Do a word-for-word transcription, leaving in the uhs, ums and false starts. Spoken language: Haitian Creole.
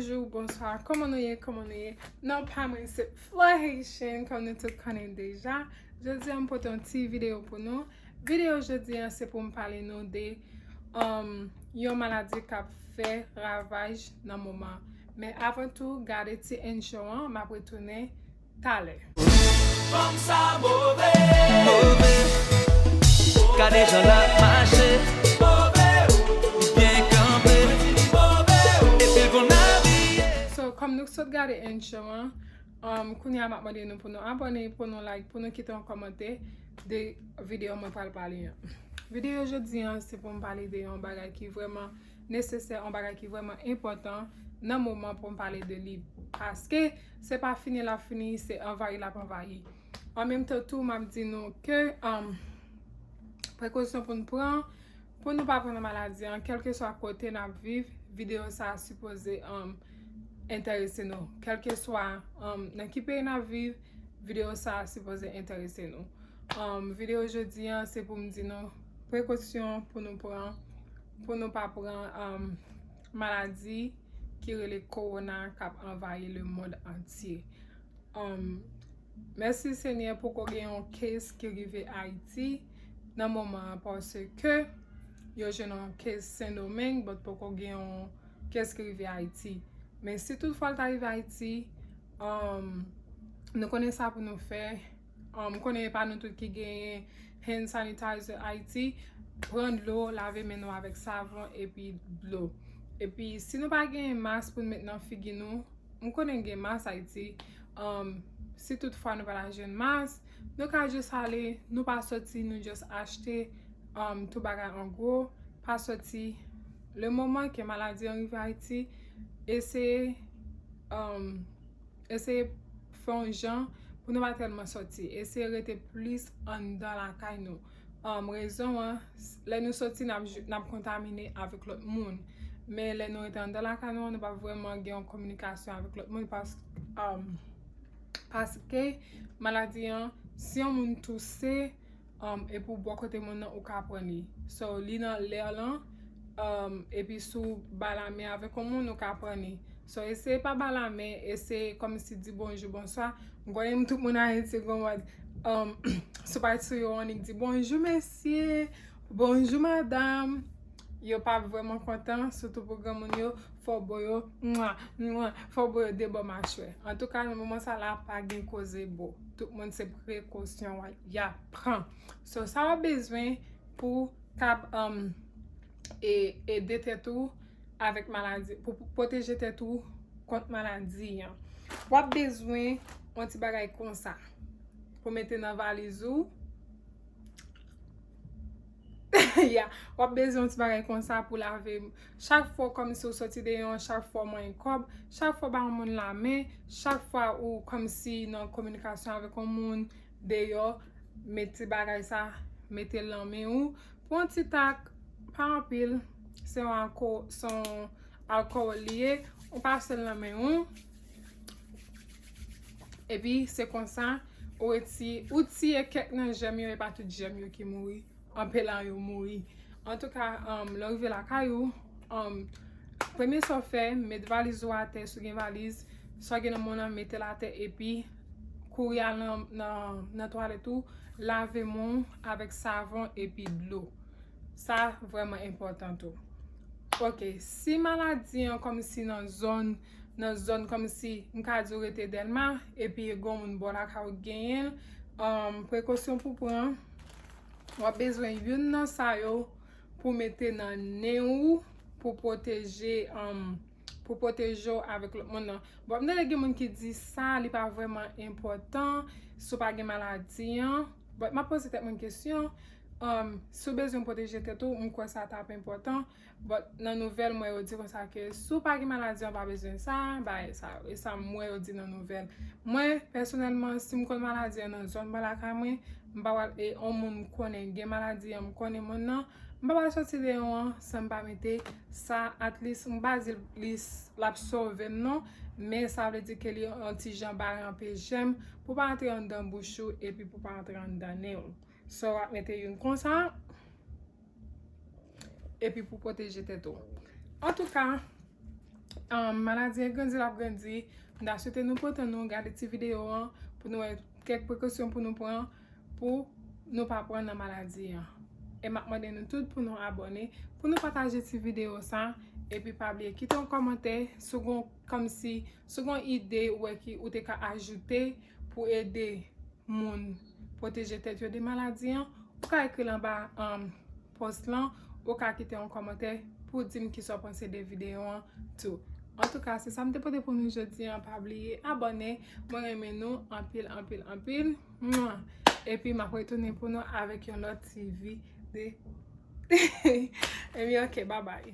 Bonjou, bonswa, kòman nou ye, kòman nou ye? Non, pa mwen, se Fleur Haitian, kòm nou tout konnen deja. Jodi a, m pote yon ti videyo pou nou. Videyo jodi a, se pou m pale nou de um, yon maladi k ap fè ravaj nan moman. Men avan tou, gade ti intro an, m ap retounen talè. Fanm sa move. Move. Gade jan l ap mache. Move. Li byen kanpe. Move. Epi l konn abiye. So, kòm nou sot gade intro an, um, kounye a m ap mande nou pou nou abòne, pou nou like, pou nou kite yon kòmantè de videyo mwen pral pale an. Videyo jodi an, se pou m pale de yon bagay ki vrèman nesesè, yon bagay ki vrèman enpòtan nan moman pou m pale de li. Paske se pa fini l ap fini, se anvayi l ap anvayi. An menm tan tou, m ap di nou ke um, prekosyon pou n pran, pou nou pa pran nan maladi an, kèlkeswa kote n ap viv, videyo sa a sipoze um, enterese nou. Kèlkeswa um, nan ki peyi n ap viv, videyo sa a sipoze enterese nou. Um, videyo jodi an, se pou m di nou prekosyon pou nou pran, pou nou pa pran um, maladi ki rele kowona k ap anvayi lemonn antye. Um, mèsi Senyè, poko gen yon case ki rive Ayiti nan moman an, paske yo jwenn yon case Sendomeng, but poko gen yon case ki rive Ayiti. Men si toutfwa l ta rive Ayiti, um, nou konnen sa pou nou fè. Um, m konnen e pa nou tout ki genyen hand sanitizer Ayiti. Pran dlo, lave men nou avèk savon epi dlo. Epi si nou pa genyen mas pou n met nan figi nou, m konnen gen mas Ayiti. Um, si toutfwa nou pa ta jwenn mas, nou ka jis ale, nou pa soti, nou jis achte um, tout bagay an gwo, pa soti. Le moman ke maladi an rive Ayiti, eseye um, eseye fè yon jan pou nou pa tèlman soti. Eseye rete plis anndan lakay nou. Um, rezon an, lè nou soti, n ap, n ap kontamine avèk lòt moun. Men lè nou rete anndan lakay nou, nou pa vrèman gen yon kominikasyon avèk lòt moun pas, um, paske maladi an, si yon moun touse, um, epi w bò kote moun nan, ou ka pran li. So, li nan lè lan, um, epi si w ba lamen avèk yon moun, ou ka pran li. So, eseye pa ba lamen, eseye kòmsi di bonjou, bonswa. M konnen tout moun Ayiti gen yon mòd, um, si w pa sou yo, w annik di bonjou, mesye, bonjou, madam. Yo pa vrèman kontan, sitou pou granmoun yo, fò w bo yo, mwa, mwa, fò w bo yo de bò machwè. Antouka, nan moman sa la, pa gen koze bo. Tout moun se prekosyon y ap pran. So, sa w ap bezwen pou kab, um, e, ede tèt ou avèk maladi, pou, pou pwoteje tèt ou kont maladi an. W ap bezwen yon ti bagay konsa pou mete nan valiz ou. Ya, w ap bezwen yon ti bagay konsa pou lave. Chak fwa w kòmsi w soti deyò, chak fwa w manyen kòb, chak fwa w ba yon moun lamen, chak fwa ou kòmsi nan kominikasyon avèk yon moun deyò, met ti bagay sa, mete l nan men ou. Pran ti tak, pa anpil, se yon alko-, se yon alkòl li ye, ou pase l nan men ou. Epi, se konsa, ou reti-, ou tiye kèk nan jèm yo, e pa tout jèm yo ki mouri. Anpil nan yo mouri. Antouka, um, lè w rive lakay ou, um, premye sa w fè, met valiz ou atè, si w gen valiz, sa w gen nan men w lan, mete l atè, epi kouri al nan, nan, nan twalèt ou, lave men w avèk savon epi dlo. Sa vrèman enpòtan tou. Ok, si maladi an kòmsi nan zòn, nan zòn kòmsi, m ka di w rete Dèlma, epi gen yon moun bò lakay ou genyen l, um, prekosyon pou pran, w ap bezwen youn nan sa yo pou mete nan nen ou, pou pwoteje, um, pou pwoteje w avèk lòt moun nan. Bon, m tande gen moun ki di sa, li pa vrèman enpòtan, si w pa gen maladi an. But m ap poze tèt mwen kesyon, um, si w bezwen pwoteje tèt ou, m kwè sa t ap enpòtan. But nan nouvèl, m wè yo di konsa ke si w pa gen maladi an, pa bezwen sa, bagay sa yo. E sa m wè yo di nan nouvèl. Mwen, pèsonèlman, si m konn maladi an nan zòn mwen lakay mwen, m pa pral, e yon moun m konnen gen maladi an, m konnen moun nan, m pa pral soti deyò an san m pa mete sa, at least, m pa di l, l ap sove m non, men sa vle di ke li yon ti jan bare anpeche m pou pa antre anndan bouch ou epi pou pa antre anndan nen w. So, w ap mete youn konsa, epi pou pwoteje tèt ou. Antouka, Um, maladi an grandi, l ap grandi. M ta swete nou pran tan nou gade ti videyo an pou nou wè kèk prekosyon pou nou pran pou nou pa pran nan maladi an. E m ap mande nou tout pou nou abòne, pou nou pataje ti videyo sa, epi pa bliye kite yon kòmantè, si w gon, kòmsi, si w gon ide ou wè ki ou te ka ajoute pou ede moun pwoteje tèt yo de maladi an, ou ka ekri l anba, um, post lan, ou ka kite yon kòmantè pou di m kisa w panse de videyo an tou. Antouka, se sa m te pote pou nou jodi an. Pa bliye abòne. Mwen renmen nou anpil, anpil, anpil. Mwa. Epi m ap retounen pou nou avèk yon lòt ti vide. Epi, ok, babay.